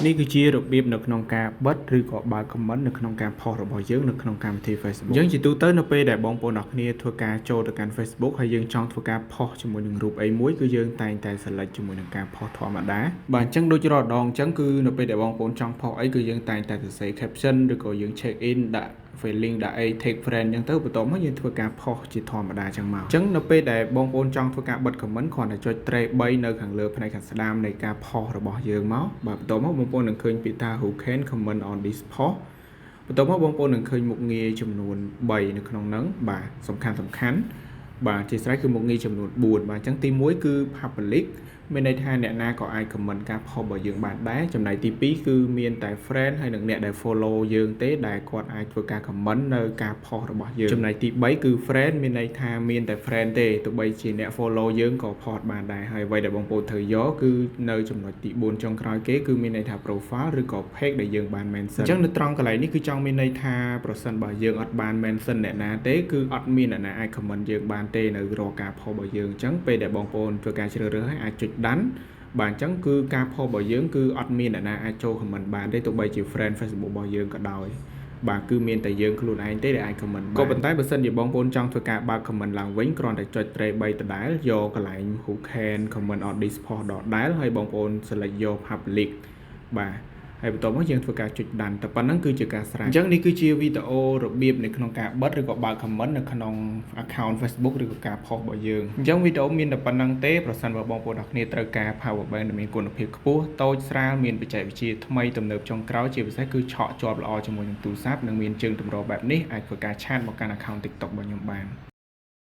នេះគឺជារបៀបនៅក្នុងការបិទឬក៏បើក comment នៅក្នុងការផុសរបស់យើងនៅក្នុងកម្មវិធី Facebook អញ្ចឹងជាទូទៅនៅពេលដែលបងប្អូនអរគ្នាធ្វើការចូលទៅកាន់ Facebook ហើយយើងចង់ធ្វើការផុសជាមួយនឹងរូបអីមួយគឺយើងតែងតែ select ជាមួយនឹងការផុសធម្មតាបាទអញ្ចឹងដូចរាល់ដងអញ្ចឹងគឺនៅពេលដែលបងប្អូនចង់ផុសអីគឺយើងតែងតែសរសេរ caption ឬក៏យើង check in ដាក់ feeling ដាក់អី tag friend អញ្ចឹងទៅបន្ទាប់មកយើងធ្វើការផុសជាធម្មតាអញ្ចឹងមកអញ្ចឹងនៅពេលដែលបងប្អូនចង់ធ្វើការបិទ comment គ្រាន់តែចុច tray 3នៅខាងលើផ្នែកខាងស្ដាំនៃការផុសរបស់យើងមកបាទបន្ទាប់មកបងប្អូននឹងឃើញពាក្យថា "Who can comment on this post?" បន្ទាប់មកបងប្អូននឹងឃើញមុខងារចំនួន3នៅក្នុងហ្នឹងបាទសំខាន់សំខាន់បាទជាស្រេចគឺមុខងារចំនួន4បាទអញ្ចឹងទី1គឺ public មានន័យថាអ្នកណាក៏អាច comment ការផុសរបស់យើងបានដែរចំណែកទី2គឺមានតែ friend ហើយនិងអ្នកដែល follow យើងទេដែលគាត់អាចធ្វើការ comment នៅការផុសរបស់យើងចំណែកទី3គឺ friend មានន័យថាមានតែ friend ទេទោះបីជាអ្នក follow យើងក៏ផុសបានដែរហើយអ្វីដែលបងប្អូនត្រូវយកគឺនៅចំណុចទី4ចុងក្រោយគេគឺមានន័យថា profile ឬក៏ page ដែលយើងបាន mention អញ្ចឹងនៅត្រង់កន្លែងនេះគឺចង់មានន័យថាប្រសិនបើយើងអត់បាន mention អ្នកណាទេគឺអត់មានអ្នកណាអាច comment យើងបានទេនៅរាល់ការផុសរបស់យើងអញ្ចឹងពេលដែលបងប្អូនធ្វើការជ្រើសរើសហើយអាចចុច done បាទអញ្ចឹងគឺការផុសរបស់យើងគឺអត់មានអ្នកណាអាចចូល comment បានទេទោះបីជា friend Facebook របស់យើងក៏ដោយបាទគឺមានតែយើងខ្លួនឯងទេដែលអាច comment បានក៏ប៉ុន្តែបើសិនជាបងប្អូនចង់ធ្វើការបើក comment ឡើងវិញគ្រាន់តែចុច tray 3ដដែលយកកន្លែង "Who can comment on this post" ដដែលហើយបងប្អូន select យក public បាទហើយបន្ទាប់មកយើងធ្វើការចុច done តែប៉ុណ្្នឹងគឺជាការស្រេចអញ្ចឹងនេះគឺជាវីដេអូរបៀបនៅក្នុងការបិទឬក៏បើក comment នៅក្នុង account Facebook ឬក៏ការផុសរបស់យើងអញ្ចឹងវីដេអូមានតែប៉ុណ្្នឹងទេប្រសិនបើបងប្អូនអរគ្នាត្រូវការ power bank ដែលមានគុណភាពខ្ពស់តូចស្រាលមានបច្ចេកវិទ្យាថ្មីទំនើបចុងក្រោយជាពិសេសគឺឆក់ជាប់ល្អជាមួយនឹងទូរស័ព្ទនិងមានជើងទម្របែបនេះអាចធ្វើការ chat មកកាន់ account TikTok របស់ខ្ញុំបាន។